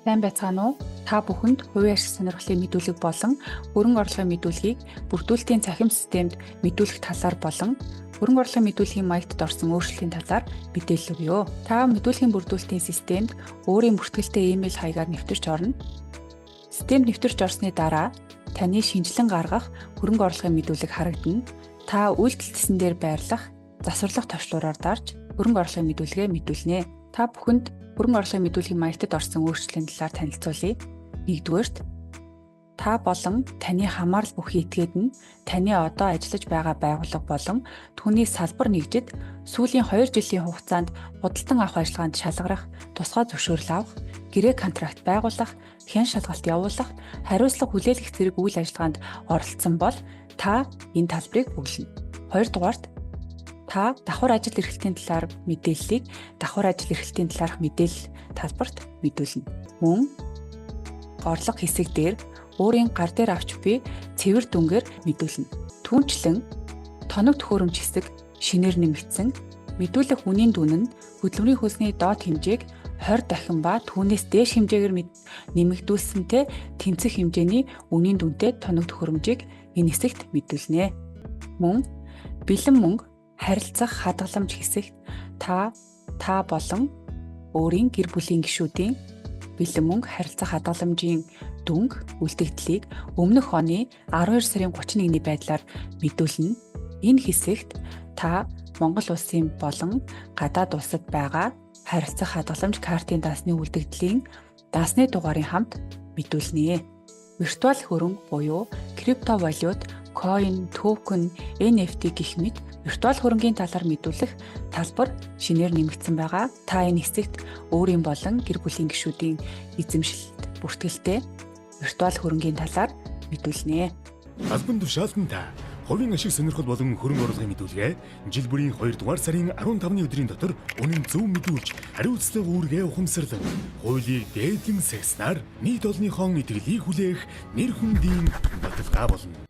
Сайн байцгаана уу? Та бүхэнд хувийн ашиг сонирхлын мэдүүлэг болон хөрөнгө оруулалтын мэдүүлгийг бүрдүүлэлтийн цахим системд мэдүүлэх талаар болон хөрөнгө оруулалтын мэдүүлгийн маягтад орсон өөрчлөлтийн талаар мэдээлэл өгье. Та мэдүүлгийн бүрдүүлэлтийн системд өөрийн бүртгэлтэй имэйл хаягаар нэвтэрч орно. Системд нэвтэрч орсны дараа таны шинжилэн гаргах хөрөнгө оруулалтын мэдүүлэг харагдана. Та үйлдэл цэсэн дээр байрлах засварлах товчлуураар дарж хөрөнгө оруулалтын мэдүүлгээ мэдүүлнэ. Та бүхэнд хөрөнгө оруулалтын мэдүүлгийн маягтад орсон өөрчлөлтийн талаар танилцуулъя. Нэгдүгээрт, та болон таны хамаарал бүхий этгээд нь таны одоо ажиллаж байгаа байгууллага болон түүний салбар нэгжид сүүлийн 2 жилийн хугацаанд худалдан авах ажиллагаанд шалгарах, тусгай зөвшөөрөл авах, гэрээ контракт байгуулах, хян шалгалт явуулах, хариуцлага хүлээлгэх зэрэг үйл ажиллагаанд оролцсон бол та энэ талбарыг бөглөнө. Хоёрдугаарт, та давхар ажил эрхлэлтийн талаар мэдээллийг давхар ажил эрхлэлтийн талаарх мэдээлэл талбарт мэдүүлнэ. Мөн орлого хэсэг дээр өөрийн гар дээр авч буй цэвэр дүнгээр мэдүүлнэ. Түүнчлэн тоног төхөөрөмж хэсэг шинээр нэмэгдсэн, мэдүүлэх үнийн дүн нь хөдөлмөрийн хөлсний доод хэмжээг 20 дахин ба түүнээс дээш хэмжээгээр нэмэгдүүлсэнтэй тэнцэх хэмжээний үнийн дүнтэй тоног төхөөрөмжийг энэ хэсэгт мэдүүлнэ. Мөн бэлэн мөнгө харилцах хадгаламж хэсэгт та болон өөрийн гэр бүлийн гишүүдийн бэлэн мөнгө харилцах хадгаламжийн дүнг үлдэгдлийг өмнөх оны 12 сарын 31-ний байдлаар мэдүүлнэ. Энэ хэсэгт та Монгол улсын болон гадаад улсад байгаа харилцах хадгаламж картын дансны үлдэгдлийн дансны дугаарын хамт мэдүүлнэ. Виртуал хөрөнгө буюу криптовалют, coin, токен, NFT гэх мэт виртуал хөрөнгийн талаар мэдүүлэх талбар шинээр нэмэгдсэн байгаа. Та энэ хэсэгт өөрийн болон гэр бүлийн гишүүдийн эзэмшилт бүртгэлтэй виртуал хөрөнгийн талаар мэдүүлнэ. Албан тушаалтан та хувийн ашиг сонирхол болон хөрөнгө оруулалтын мэдүүлгээ жил бүрийн 2 дугаар сарын 15-ны өдрийн дотор үнэн зөв мэдүүлж, хариуцлага үүргээ ухамсарлан, хуулийг дээдлэн сагснаар нийт олонныхон итгэлийг хүлээх нэр хүндийн баталгаа болно.